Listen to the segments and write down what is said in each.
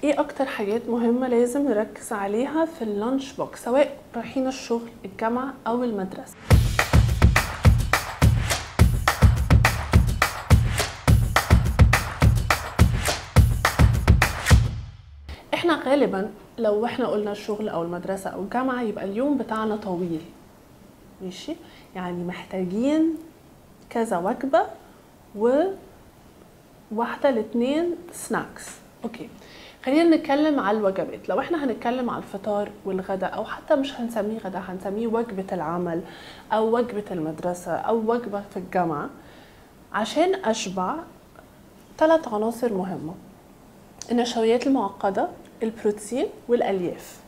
ايه اكتر حاجات مهمة لازم نركز عليها في ال lunch box سواء رايحين الشغل، الجامعة او المدرسة؟ احنا غالبا لو احنا قلنا الشغل او المدرسة او الجامعة يبقى اليوم بتاعنا طويل، ماشي؟ يعني محتاجين كذا وجبة وواحدة لاتنين snacks. okay، خلينا نتكلم على الوجبات. لو احنا هنتكلم على الفطار والغداء، او حتى مش هنسميه غداء، هنسميه وجبة العمل او وجبة المدرسة او وجبة في الجامعة، عشان اشبع 3 عناصر مهمة: النشويات المعقدة، البروتين، والالياف.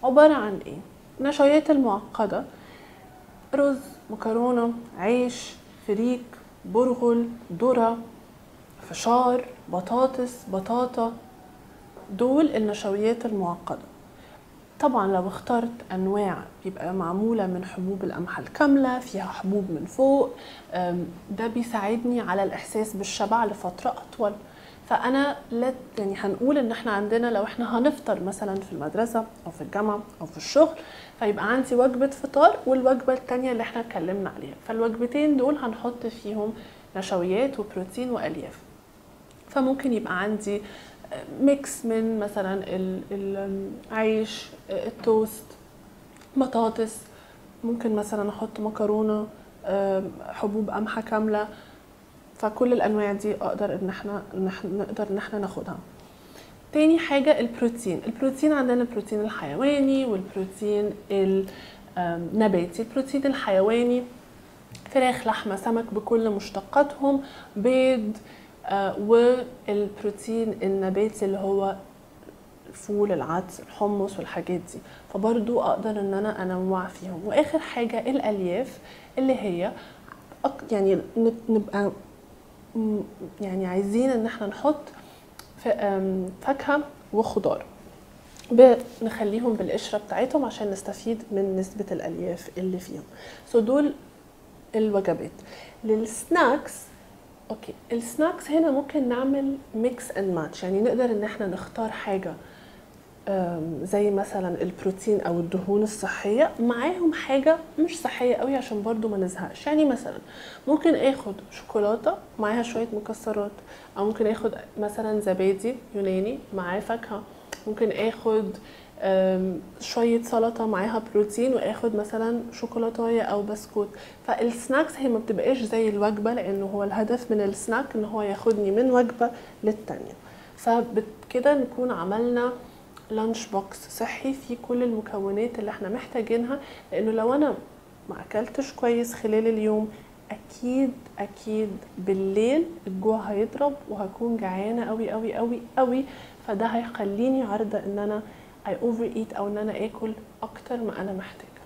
عبارة عن ايه؟ النشويات المعقدة: رز، مكرونة، عيش، فريك، برغل، ذرة، فشار، بطاطس، بطاطا. دول النشويات المعقدة. طبعا لو اخترت انواع بيبقى معمولة من حبوب القمح الكاملة، فيها حبوب من فوق، ده بيساعدني على الاحساس بالشبع لفترة اطول. فانا لا يعني هنقول ان احنا عندنا لو احنا هنفطر مثلا في المدرسة او في الجامعة او في الشغل، فيبقى عندي وجبة فطار والوجبة التانية اللي احنا اتكلمنا عليها، فالوجبتين دول هنحط فيهم نشويات وبروتين والياف. فممكن يبقى عندي mix من مثلا العيش، التوست، بطاطس، ممكن مثلا احط مكرونه، حبوب قمحه كاملة. فكل الانواع دي اقدر ان احنا نقدر ان احنا ناخدها. تاني حاجة البروتين. البروتين عندنا البروتين الحيواني والبروتين النباتي. البروتين الحيواني فراخ، لحمه، سمك بكل مشتقاتهم، بيض، والبروتين النباتي اللي هو الفول، العدس، الحمص والحاجات دي، فبرضو اقدر ان انا انوع فيهم. واخر حاجة الالياف اللي هي يعني نبقى يعني عايزين ان احنا نحط فاكهة وخضار، بنخليهم بالقشره بتاعتهم عشان نستفيد من نسبه الالياف اللي فيهم. so دول الوجبات. لل snacks، okay، ال snacks هنا ممكن نعمل mix and match، يعني نقدر ان احنا نختار حاجة زي مثلا البروتين او الدهون الصحية معاهم حاجة مش صحية قوي عشان برضو ما نزهقش. يعني مثلا ممكن اخد شوكولاتة معاها شوية مكسرات، او ممكن اخد مثلا زبادي يوناني معاه فاكهة، ممكن اخد شوية سلطة معاها بروتين، واخد مثلا شوكولاتايه او بسكوت. فال snacks هي ما بتبقاش زي الوجبة، لانه هو الهدف من السناك ان هو ياخدني من وجبة للتانيه. فبكده نكون عملنا lunch box صحي فيه كل المكونات اللي احنا محتاجينها، لانه لو انا ما اكلتش كويس خلال اليوم اكيد اكيد بالليل الجوع هيضرب وهكون جعانة قوي قوي قوي قوي، فده هيخليني عارضه ان انا I overeat او ان انا اكل اكتر ما انا محتاجه.